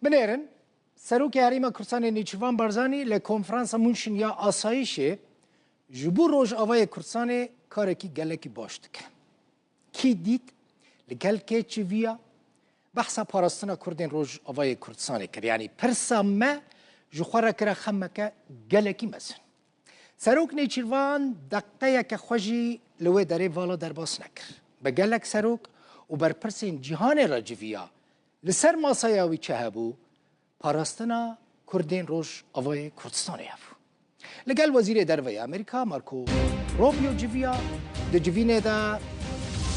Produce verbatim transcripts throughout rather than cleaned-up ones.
Binêrin, Serokê Herêma Kurdistanê Nêçîrvan Barzanî li Konferansa München ya Asayîşê ji bo Rojavayê Kurdistanê karekî gelekî baş dike. Kî dît, li gel kê çi viya, behsa parastina Kurdên Rojavayê Kurdistanê kir. Yanî pirsa me ji xwe re kire xemeke gelekî mezin. Serok Nêçîrvan deqeyeke xwe jî li wê derê vala derbas nekir. Bi gelek serok û berpirsên cîhanê re civiya. Li ser masaya wî çi hebû? Parastina Kurdên Rojavayê Kurdistanê hebû. Li gel Wezîrê Derve yê Amerîka Marco Rubio civiya. Di civînê de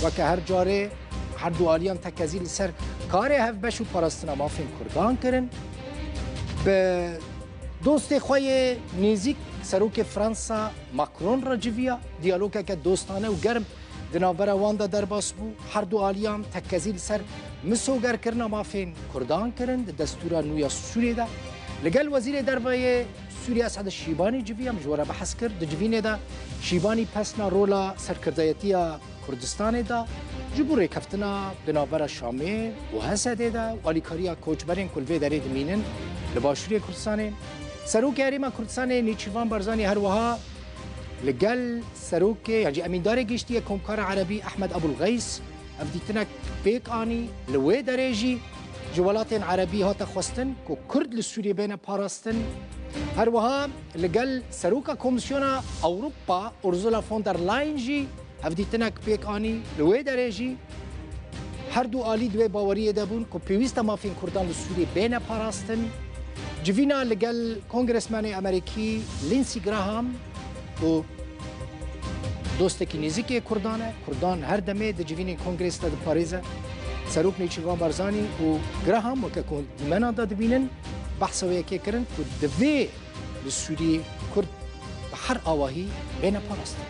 weke her carê her du aliyan tekezî li ser karê hevbeş û parastina mafên Kurdan kirin. Bi dostê xwe yê nêzîk serokê Fransa Macron re civiya. Diyalogeke dostane û germ di navbera wan de derbas bû. Her du aliyan tekezî li ser misogerkirina mafên Kurdan kirin di destûra nû ya Sûriyê de. Li gel Wezîrê Derve yê Sûriya Esed Şîbanî civiya, min ji we re behs kir. Di civînê de Şîbanî pesna rola serkirdayetiya Kurdistanê da ji bo rêkeftina di navbera Şamê û Hesedê de û alîkariya koçberên ku li vê derê dimînin li Başûrê Kurdistanê. Serokê Herêma Kurdistanê Nêçîrvan Barzanî her wiha li gel serokê, yan jî emîndarê giştî yê Komkara Erebî Ehmed Abulxeys hevdîtinek pêk anî. Li wê derê jî ji welatên Erebî hate xwestin ku Kurd li Sûriyê bêne parastin. Her wiha li gel seroka Komîsyona Ewropa Ursula von der Leyen jî hevdîtinek pêk anî. Li wê derê jî her du alî di wê baweriyê de bûn ku pêwîst e mafên Kurdan li Sûriyê bêne parastin. Civîna li gel kongresmenê Amerîkî Lindsey Graham û dostekî nêzîk yê Kurdan e. Kurdan her demê di civînên kongres de diparêze. Serok Nêçîrvan Barzanî û Graham weke ku dîmenan de dibînin, behsa wê yekê kirin ku divê li Sûriyê Kurd bi her awahî bêne parastin.